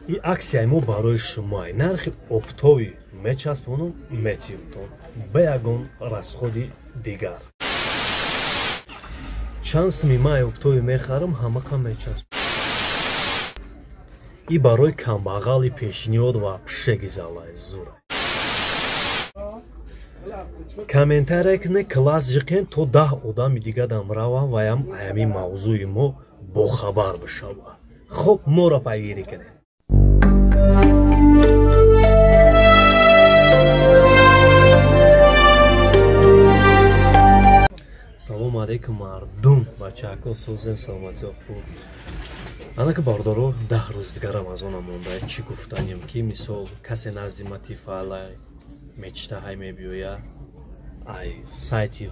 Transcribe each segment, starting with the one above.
И аксияи мо барои шумо. Нархи оптовый мечаспонум, метиётон ба ягон расходи дигар. Чанд суми ман оптовый мехарам, ҳамақа мечасп. И барои камбағали пешниҳод ва пшеги залай зура. Комментария кне, класс ҷиқен, то 10 одами дигадам рава ваям аями мавзӯи мо бохабар бишава. Хуб, моро пайгирӣ кунед. Салому алейкум, мардум, бачаҳако, созен, саломатиё, хуб. Анака бародаро, 10 рӯз дигар Рамазона монда. Чӣ гуфтанем, ки мисол касе назди ма Тифалай мечтаҳай мебиёя, ай сайти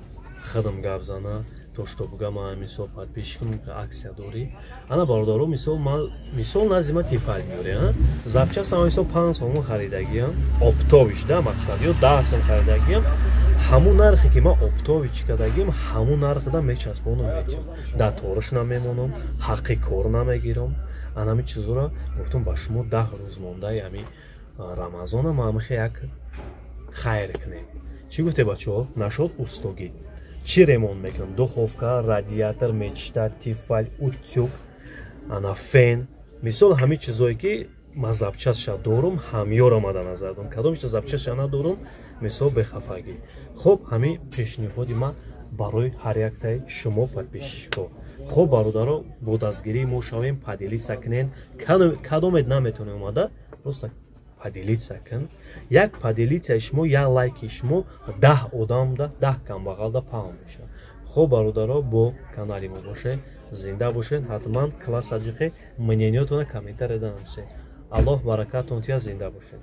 худам гап зана, то что буга ман мисол подписчикам аксия дорӣ. Ана бародаро, мисол ман мисол назди ма Тифал меёре, запчасть ама мисол 5 сомон харидагиам, оптовый да мақсад, ё 10 сом харидагиам, ҳамун нархе ки ман оптовый чӣ кардагиам, ҳамун нархда мечаспонам, метиҳам, дар ториш намемонам, ҳаққи кор намегирам. Ана ҳамин чизоро гуфтам ба шумо, 10 рӯз мондаи ҳамин Рамазона ма ҳамихе як хайр кунем. Чӣ гуфте, бачаҳо? Нашод устогӣ чӣ ремонт мекунам? Духовка, радиатор, мечта, Тифал, утюг, ана фен, мисол ҳамин чизое ки ман запчастша дорум, ҳамёро ма дар назар дорам. Кадомиша запчастша надорум, мисол бехафагӣ. Хуб, ҳамин пешниҳоди ман барои ҳар яктаи шумо подписчикҳо. Хуб, бародаро, бо дастгирии мо шавем, поделиться кунен. Кадомед наметонем омада, просто поделиться кун. Як поделитсияи шумо, як лайки шумо 10 одамда, 10 камбағалда паҳн мешавад. Хуб, бародаро, бо канали мо бошед, зинда бошед, ҳатман класс аҷиқе, мнениётона комментария данасед. Аллоҳ баракатон тия, зинда бошед.